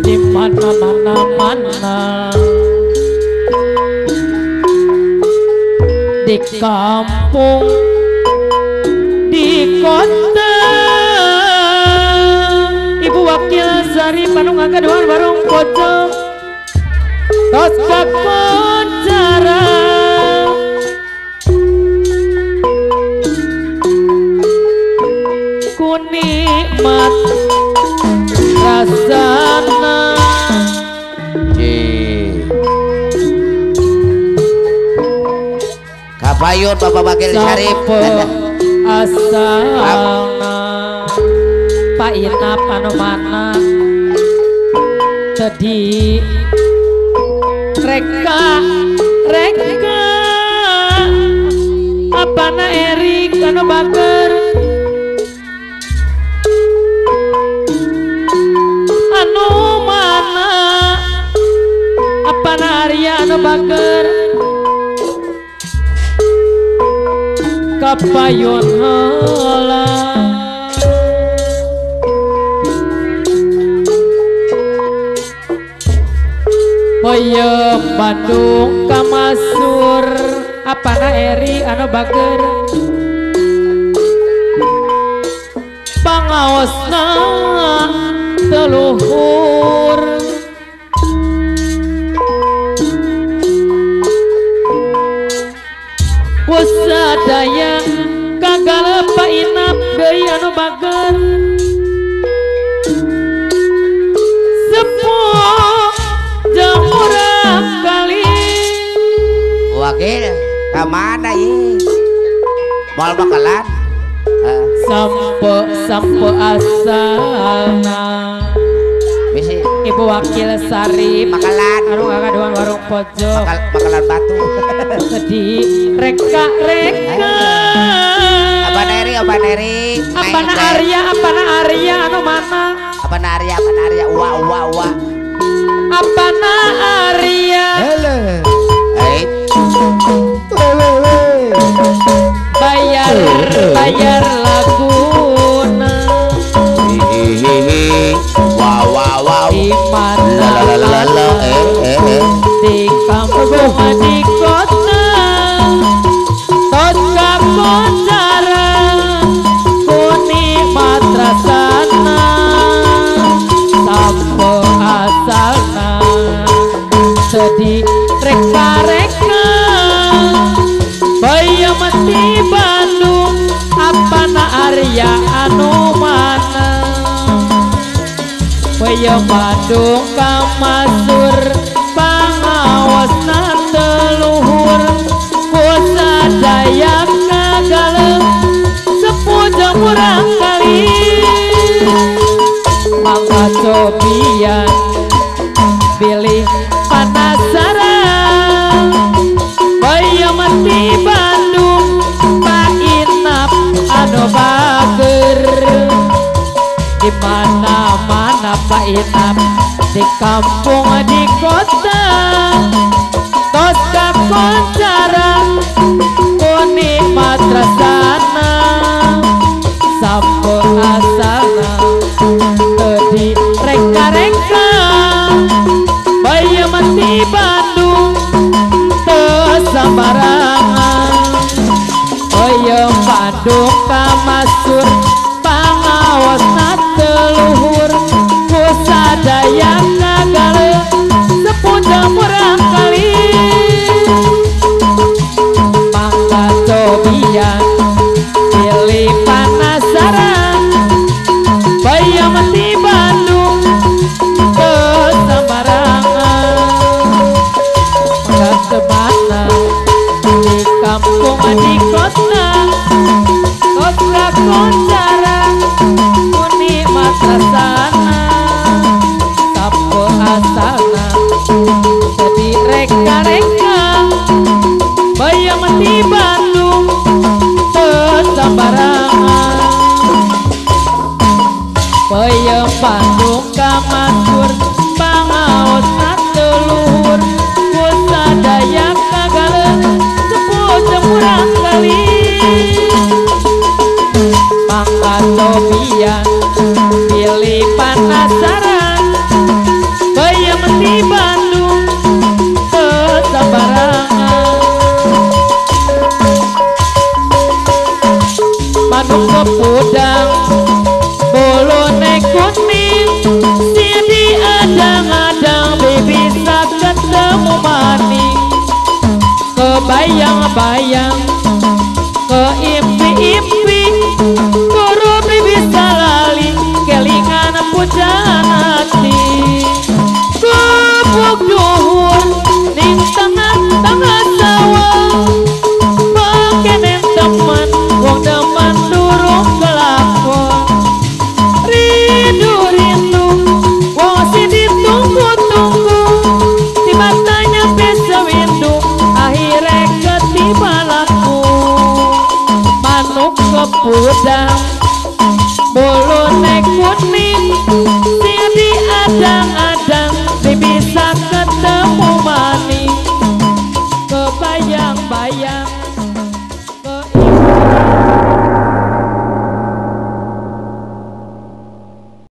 Di mana mana mana di kampung di kota. Ibu Wakil Sari Panung Angkaduan Warung Pojok tos kakoncara ku nikmat rasana. Kapayun Bapak Wakil Syarif asalna Pak Inap anu mana jadi reka reka apana Erik anu bager anu mana apana Arya anu bager kapayun heula. Boyem Bandung kamasur apana Eri anu bager pangaosna teluhur kusadaya kagal Pak Inap deui anu bager sepuh murah kali. Wakil ka mana ieu? Moal bakalan. Sampe sampe asalna. Bisi. Ibu Wakil Sari makalan anu ngagaduhan warung pojok. Makalan batu. Sedih reka reka. Apa Neri, apa Neri? Apana Arya, apana Arya anu mana? Apana Arya, apana Arya? Wa wa wa. Apana Arya? Hele. Eh. Bayar bayar laguna. Hihihi. Wa wa wa. Di mana? La la la la. Eh eh. Di kampung di kota. Tos kakoncara ku nikmat rasana. Sampo asalna sedih reka-reka bayam mati Bandung apana Arya anu mana bayam Bandung kamasur pangaosna teluhur kusadaya kagalem sepuja murang kali mangga cobian pilih penasaran bayam mati Bandung Pak Inap anu bager di mana-mana Pak Inap di kampung di kota tos kakoncara ku nikmat rasana sampo asalna tadi reka-reka bayam mati Bandung tesambarangan bayam Bandung kamasur pangaosna teluhur kusadaya kagale sepuja murang kali mangga cobian pilih penasaran bayam mati Bandung kesambarangan mangga semana di kampung di kota tos kakoncara ku nikmat rasana sampo asalna jadi reka-reka bayam mati Bandung tesambarangan bayam Bandung kamasur pangaosna teluhur kusadaya kagale sepuh murang kali. Cobian pilih penasaran bayam di Bandung kesembarangan manuk kepudang bolone kuning sini adang-adang bisa ketemu maning kebayang-bayang keimpi-impi guru bisa lali kelingan pujaan hati gubuk duhur ning tengah-tengah sawah pakenen teman wong deman durung kelakon rindu-rindu wong sing ditunggu-tunggu tiba-tanya bisa windu akhirnya ketiba laku manuk kepudang bolone kuning sing diadang.